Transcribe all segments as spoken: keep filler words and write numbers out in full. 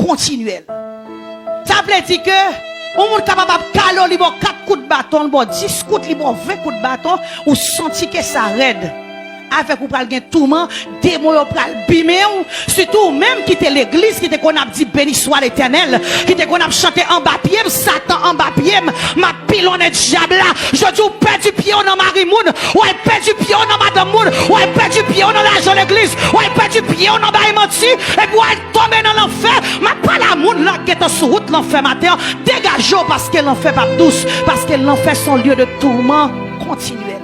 kontinyèl. Sa vle di ke yon moun kapab ap kale w, li ba w kat kout baton, li ba w dis kout, li ba w ven kout baton, ou santi ke sa rèd. Avèk ou pral gen touman, demon yo pral bimen w, sitou ou menm ki te legliz, ki te konn ap di, "Beni swa Letènèl," ki te konn ap chante, "Anba pye m, Satan, anba pye m, m ap pilonnen dyab la." Jodi w pèdi pye w nan mari moun, w al pèdi pye w nan madanm moun, w al pèdi pye w nan lajan legliz, w al pèdi pye w nan bay manti, epi w al tonbe nan lanfè. M ap pale a moun la k gentan sou wout lanfè maten an. Degaje w, paske lanfè p ap dous, paske lanfè se yon lye de touman kontinyèl.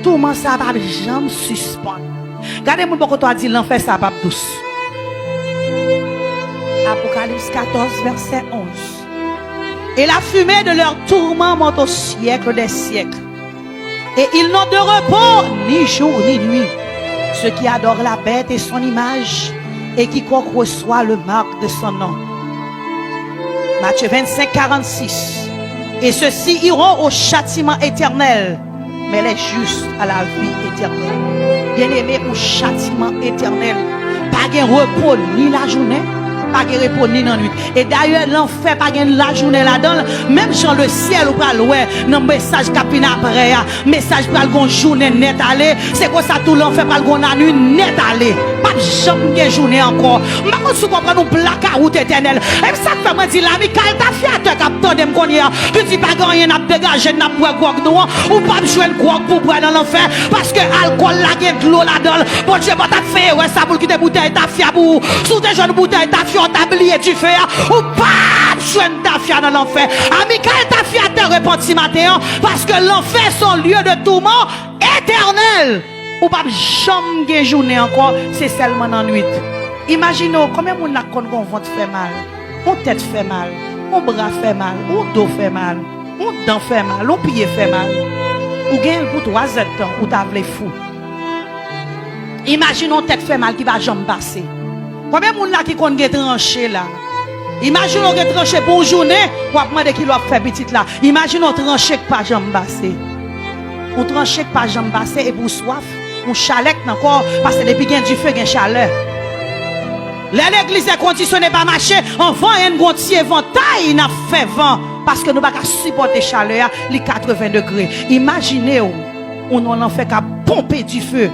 Touman sa p ap janm sispann. Gade moun bò kote w a, di, "Lanfè sa p ap dous." Apokalips katòz, vèsè onz. Et la fumée de leur tourment monte au siècle des siècles. Et ils n'ont de repos ni jour ni nuit, ceux qui adorent la bête et son image, et quiconque reçoit le marque de son nom. Matthieu vingt-cinq, quarante-six. Et ceux-ci iront au châtiment éternel, mais les justes à la vie éternelle. Byeneme, yon chatiman etènèl. Pa gen repo ni lajounen, pa gen repo ni nannwit. E dayè, lanfè pa gen lajounen ladan l. Menm jan lesyèl ou pral wè nan mesaj k ap vin apre a, mesaj pral gon jounen nèt ale, se konsa tou lanfè pral gon lannwit nèt ale. P ap janm gen jounen ankò. M pa konn si w konprann, yon blakawout etènèl. E sa k fè mwen di l, Amikal Tafyatè k ap tande m kounye a, ki di pa gen anyen, n ap degaje n, n ap bwè gwòg nou an, ou p ap jwenn gwòg pou bwè nan lanfè, paske alkòl la gen dlo ladan l. Bondye pa t ap fè erè sa pou l kite boutèy tafya pou ou. Si w te jwenn boutèy tafya, w ta bliye dife a, ou p ap jwenn tafya nan lanfè. Amikal Tafyatè, repanti maten an, paske lanfè se yon lye de touman etènèl. Ou p ap janm gen jounen ankò, se sèlman nan nwit. Imajine w, konbyen moun la k konn gen yon vant fè mal, yon tèt fè mal, yon bra fè mal, yon do fè mal, yon dan fè mal, yon pye fè mal? Ou gen l pou twa zèdtan, ou ta vle fou. Imajine yon tèt fè mal ki pa janm pase. Konbyen moun la ki konn gen tranche la? Imajine w gen tranche pou yon jounen, w ap mande kilè w ap fè pitit la. Imajine yon tranche k pa janm pase. Yon tranche k pa janm pase epi w swaf, yon chalè k nan kò w, paske depi gen dife, gen chalè. Lè legliz èkondisyone pa mache, anvan en gon ti evantay n ap fè van, paske nou pa ka sipòte chalè a, li katreven degre. Imajine w, ou nan lanfè k ap ponpe dife,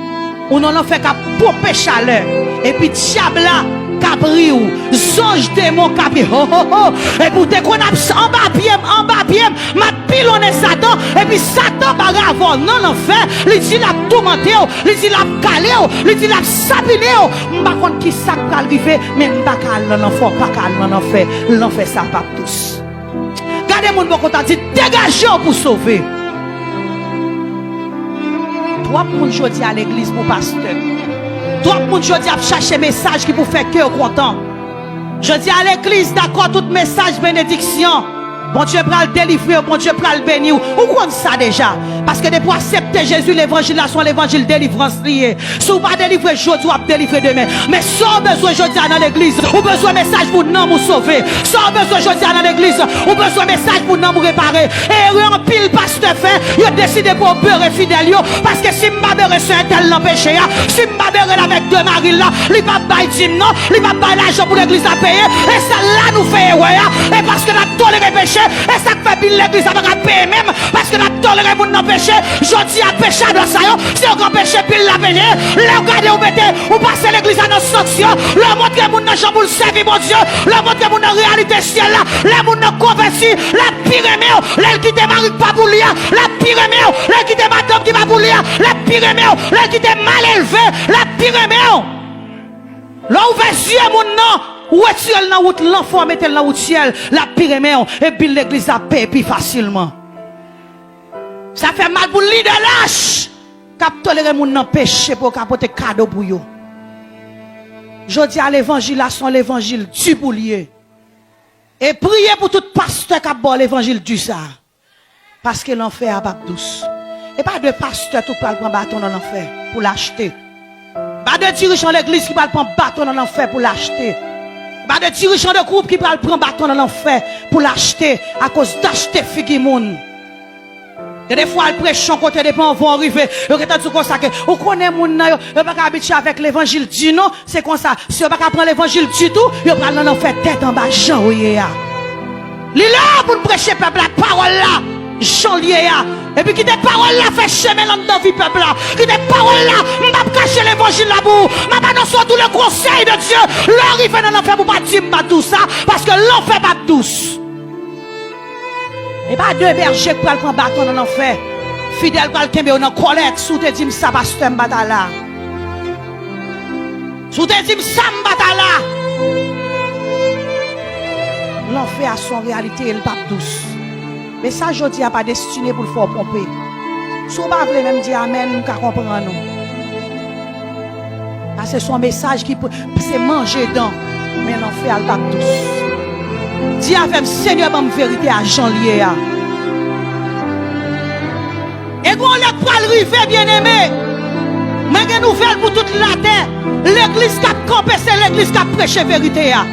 ou nan lanfè k ap ponpe chalè, epi dyab la k ap ri w, zanj demon k ap ri, ho, ho, ho, epi w te konn ap s-, anba pye m, anba pye m, m ap pilonnen Satan, epi Satan bare avè w nan lanfè, li di l ap toumante w, li di l ap kale w, li di l ap sapinen w. M pa konn ki sa k pral rive, men m pa ka al nan lanfè, w pa ka al nan lanfè, lanfè sa p ap dous. Gade moun bò kote w a, di, "Degaje w pou sove." Twòp moun jodi a legliz pou pastè. Twòp moun jodi ap chache mesaj ki pou fè kè w kontan. Jodi a legliz dakò tout mesaj benediksyon. Bondye pral delivre w, Bondye pral beni w. Ou konn sa deja. Paske depi w aksepte Jezi, levanjil la se yon levanjil delivrans li ye. Si w pa delivre jodi, w ap delivre demen. Men sa w bezwen jodi a nan legliz, ou bezwen mesaj pou nanm ou sove. Sa w bezwen jodi a nan legliz, ou bezwen mesaj pou nanm ou repare. Erè anpil pastè fè, yo deside pou yo bere fidèl yo, paske si m pa bere sè entèl nan peche a, si m pa bere l avèk de mari l la, li p ap bay dim non, li p ap bay lajan pou legliz la peye. E se la nou fè erè a. E paske n ap tolere peche, e sa k fè bil legliz la pa ka peye menm, paske n ap tolere moun nan peche. Jodi a, peche a blan sa yo, se yo k anpeche bil la peye. Lè w gade, ou mete, ou pase legliz la nan sanksyon, lè w montre moun nan jan pou l sèvi Bondye, lè w montre moun nan reyalite syèl la, lè moun nan konvèti, l ap pi renmen w. Lè l kite mari k pa pou li a, l ap pi renmen w. Lè l kite madanm ki pa pou li a, l ap pi renmen w. Lè l kite malelve, l ap pi renmen w. Lè w ouvè zye moun nan, ou retire l nan wout lanfè, w mete l nan wout syèl, l ap pi renmen w, e bil legliz la ap peye pi fasilman. Sa fè mal pou lidè lach k ap tolere moun nan peche pou yo ka pote kado pou yo. Jodi a, levanjil la se yon levanjil di pou l ye. E priye pou tout pastè k ap ba w levanjil di sa a. Paske lanfè a p ap dous. E pa de pastè tout pral pran baton nan lanfè pou l achte. Pa de dirijan legliz ki pral pran baton nan lanfè pou l achte. Pa de dirijan de gwoup ki pral pran baton nan lanfè pou l achte akoz t achte figi moun. Gen de fwa al preche yon kote depi anvan w rive, yo gentan di w konsa ke ou konnen moun nan yo, yo pa ka abitye avèk levanjil di non, se konsa, si yo pa ka pran levanjil ditou, yo pral nan lanfè tèt anba jan yo ye a. Li lè pou n preche pèp la pawòl la jan l ye a. Epi kite pawòl la fè chemen l anndan vi pèp la. Kite pawòl la, m p ap kache levanjil la pou ou. M ap anonse w tou le konsèy de Dye. Lè w rive nan lanfè pou w pa di m pa dous sa, paske lanfè p ap dous. E pa de bèje k pral pran baton nan lanfè. Fidèl pral kenbe yo nan kòlèt. Si w te di m sa, pastè, m pa ta la. Si w te di m sa, m pa ta la. Lanfè a se yon reyalite, e l p ap dous. Mesaj jodi a pa destine pou l fè w ponpe. Si w pa vle menm di amèn, m ka konprann ou. Paske se yon mesaj ki p-, se manje dan, men lanfè a l p ap dous. Di avè m, Senyè, ban m verite a jan l ye a. E gon lè k pral rive, byeneme. Mwen gen nouvèl pou tout latè. Legliz k ap kanpe, se legliz k ap preche verite a.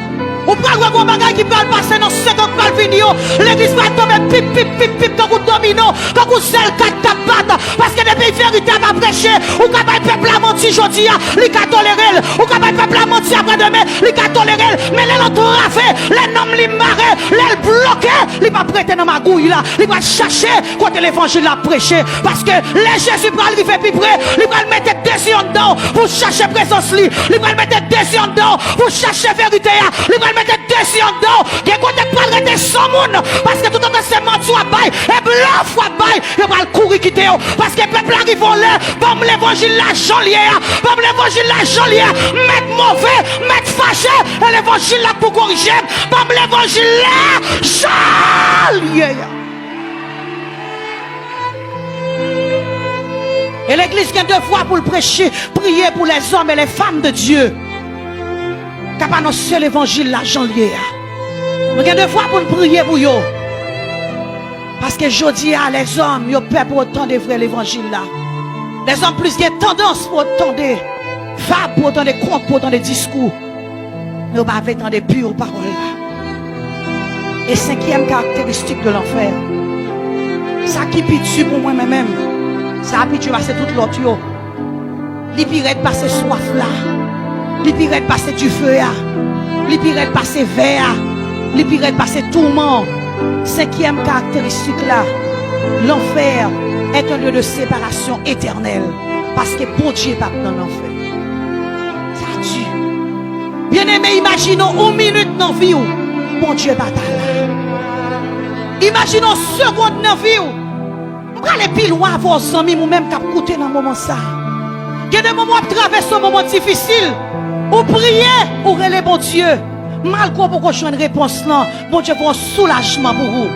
Ou pral wè gon bagay ki pral pase nan senk an k pral vini yo. Legliz pral tonbe pip, pip, pip, pip, tankou domino, tankou zèl kat k ap bat. Paske depi verite a pa preche, ou ka bay pèp la manti jodi a, li ka tolere l. Ou ka bay pèp la manti apre demen, li ka tolere l. Men lè l antrave, lè nanm li mare, lè l bloke, li p ap rete nan magouy la. Li pral chache kote levanjil la ap preche. Paske lè Jezi pral rive pi pre, li pral mete dezi anndan w pou chache prezans li. Li pral mete dezi anndan w pou chache verite a. Li pral mete dezi anndan w. Gen kote k pral rete san moun. Paske toutotan se manti w ap bay, e blòf w ap bay, yo pral kouri kite w. Paske pèp la rive yon lè, ban m levanjil la jan l ye a. Ban m levanjil la jan l ye a. Mèt move, mèt fache, e levanjil la pou korije m. Ban m levanjil la jan l ye a. E legliz gen devwa pou l preche, priye pou lèzòm e lèfanm de Dye k ap anonse levanjil la jan l ye a. Nou gen devwa pou n priye pou yo. Paske jodi a, lèzòm, yo pè pou yo tande vrè levanjil la. Lèzòm plis gen tandans pou yo tande fab, pou yo tande kont, pou yo tande diskou. Men yo pa vle tande pi pawòl la. E senkyèm karakteristik de lanfè, sa ki pi di pou mwen, mwen menm, sa pi di pase tout lòt yo. Li pi rèd pase swaf la. Li pi rèd pase dife a. Li pi rèd pase vè a. Li pi rèd pase touman. Senkyèm karakteristik la, l'enfer est un lieu de séparation éternelle. Paske Bondye p ap nan lanfè. Sa di. Byeneme, imajine w yon minit nan vi w, Bondye pa ta la. Imajine w yon segonn nan vi w. M prale pi lwen avè w, zanmi m, ou menm k ap koute nan moman sa a. Gen de moman w ap travèse yon moman difisil. Ou priye, ou rele Bondye. Malgre w poko jwenn repons lan, Bondye voye yon soulajman pou ou.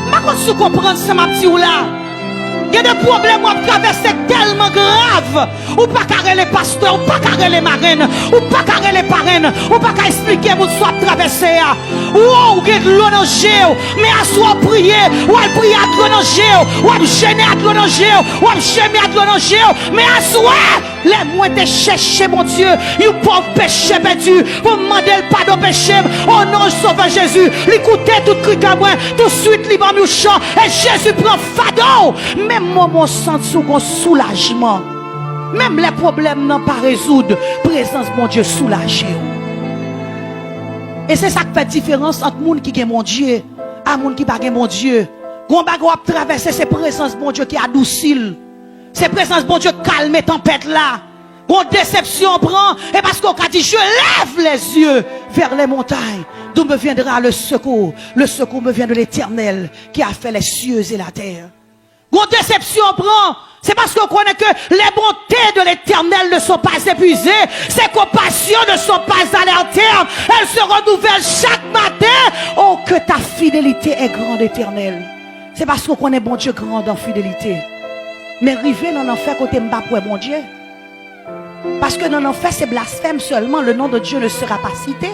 M pa konn si w konprann sa m ap di w la. Gen de pwoblèm w ap travèse tèlman grav, ou pa ka rele pastè, ou pa ka rele marenn, ou pa ka rele parenn, ou pa ka esplike moun sa w ap travèse a. Ou, ou gen dlo nan je w, men aswè w priye, w al priye ak dlo nan je w, w ap jene ak dlo nan je w, w ap jemi ak dlo nan je w, men aswè, lè mwen te chèche Bondye, yon pòv peche pèdi, pou m mande l padon peche m, o non Sovè Jezi, li koute tout kri kè mwen, touswit li ban m yon chan, e Jezi pran fado w. Menm moman w santi w gon soulajman, menm lè pwoblèm nan pa rezoud, prezans Bondye soulaje w. E se sa k fè diferans ant moun ki gen Bondye a moun ki pa gen Bondye. Gon bagay w ap travèse, se prezans Bondye ki adousi l. Se prezans Bondye k kalme tanpèt la. Gon desepsyon w pran, e paske w ka di, je lève les yeux vers les montagnes, d'où me viendra le secours? Le secours me vient de l'Éternel qui a fait les cieux et la terre. Gon desepsyon w pran, se paske w konnen ke les bontés de l'Éternel ne sont pas épuisées, ses compassions ne sont pas à leur terme, elles se renouvellent chaque matin. Oh, que ta fidélité est grande, Éternel. Se paske w konnen Bondye grand an fidelite. Men rive nan lanfè kote m p ap wè Bondye. Paske nan lanfè se blasfèm sèlman, le nom de Dieu ne sera pas cité.